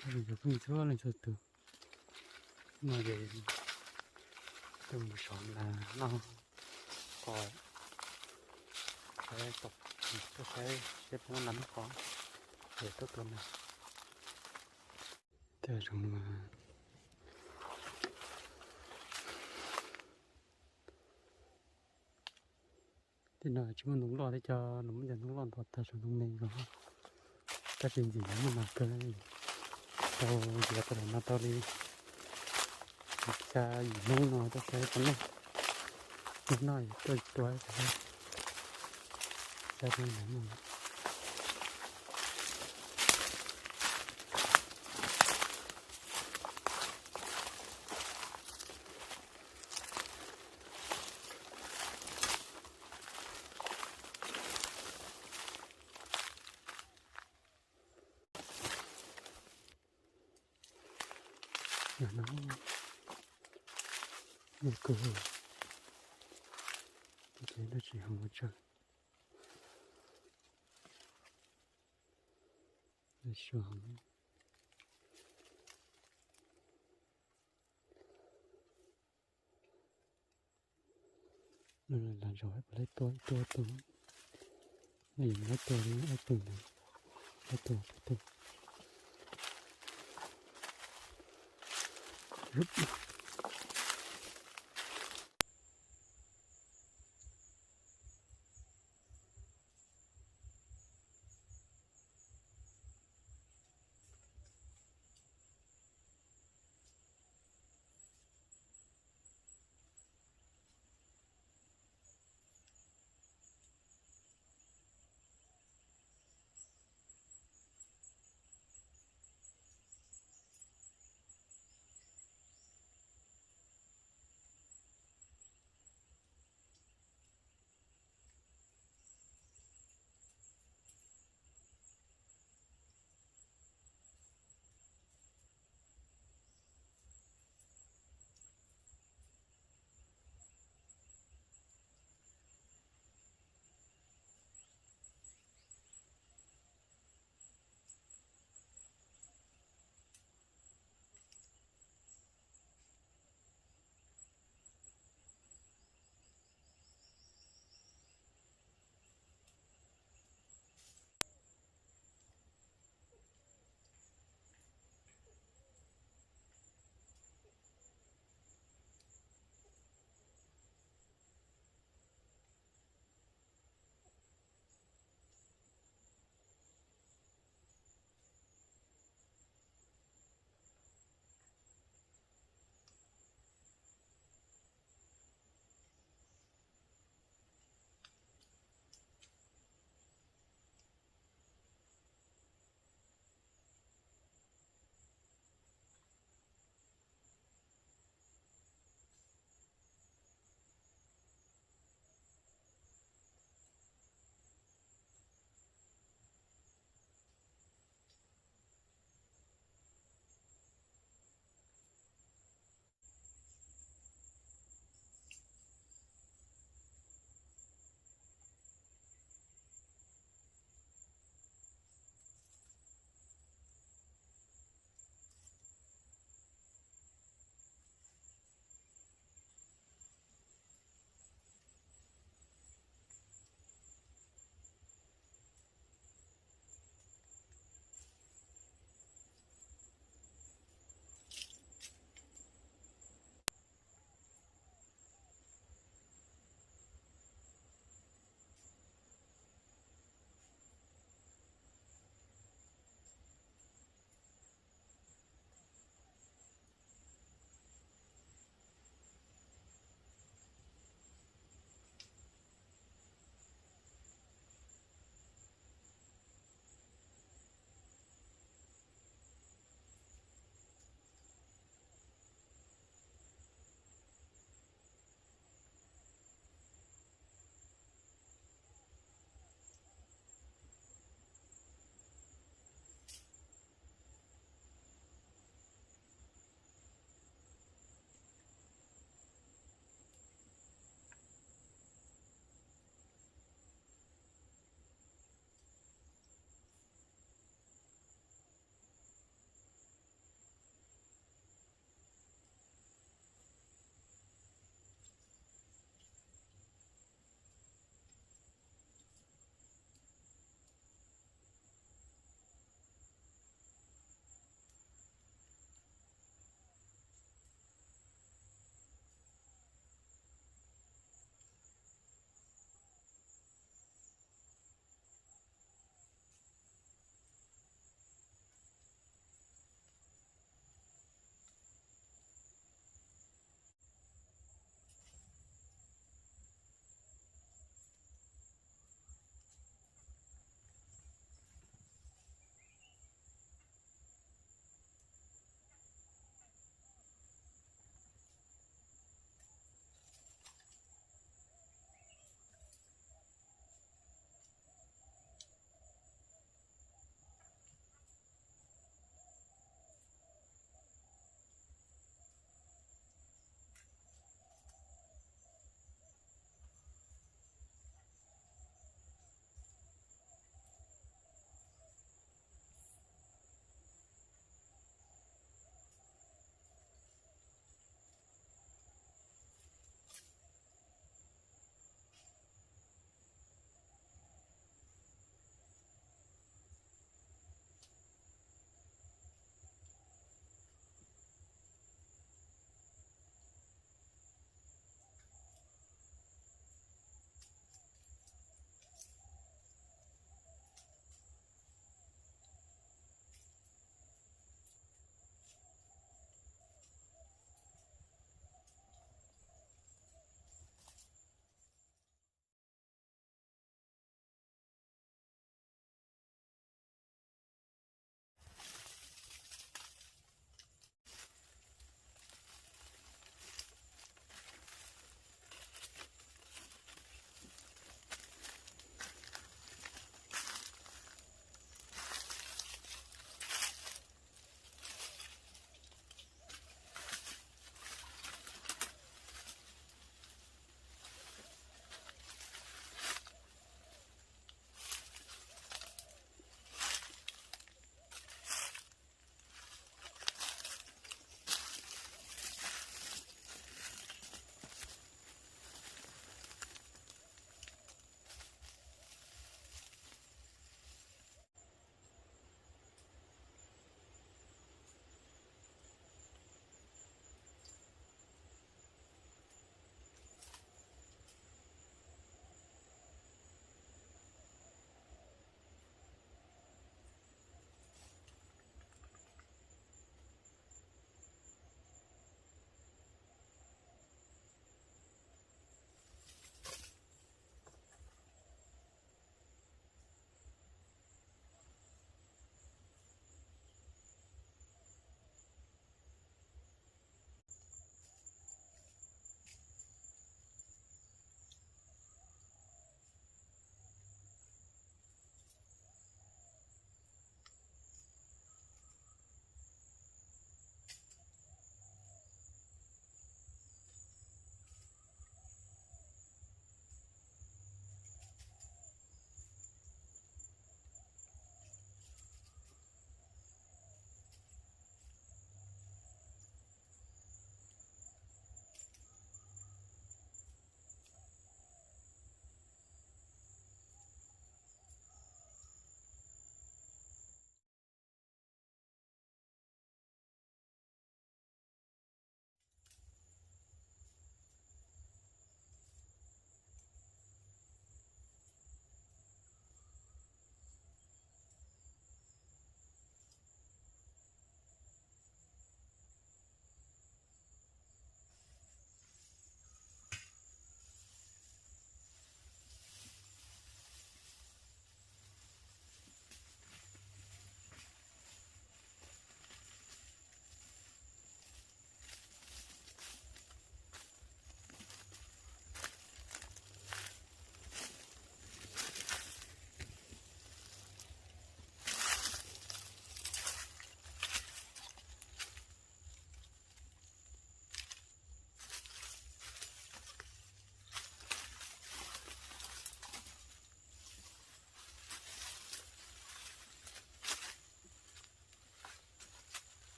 Cov phooj ywg txhua leej txhua tus, no ces tuaj mus sov ntag no, qos, saib, tuaj saib seb puas muaj nas muaj qos, ces tuaj tua ntag. Tej zaum tej no tsis muaj ntoo loj thiab, cov no muab cov ntoo loj nto tag, saum ntoo me nkaus. Tab sis ntxim muaj nas kawg, tau ntiav tau los no tau li xya yim hnub no tuaj saib puas noj. Yog noj tuaj tua, saib puas noj. Yog no, yog kawg, ces dab tsi ho ua tsawg. Dab tsi ho Los zaum puas laib tua ib tug, ib tug, no yus laib tua li ob tug ntawd, laib tua peb tug.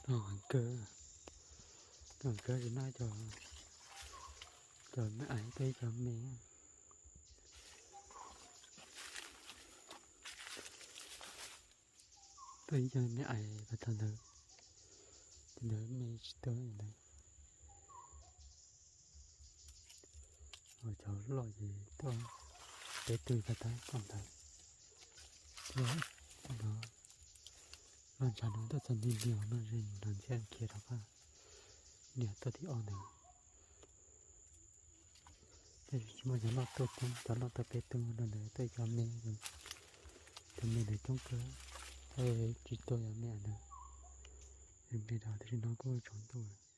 Heev kawg, heev kawg tsis noj cov, cov me ais tuaj ib cov me. Tuaj ib cov me ais pas tas ntawd, ntawd me tsis tuaj ntawd. Cov loj ces tuaj peb tug pas tas tom ntawd. Thiab no, loj ntshav no tuaj txog niag niag no ze los ntxhiab khiav rov qab, niag tuaj thib ob ntawd. Tab sis tsis muaj cov loj tuaj coob, cov loj tuaj peb tug no ntawd tuaj ib cov me, cov me ntawd coob kawg, tsis tuaj cov me ntawd. Me rau tam sim no kuj tsaus ntuj lawm.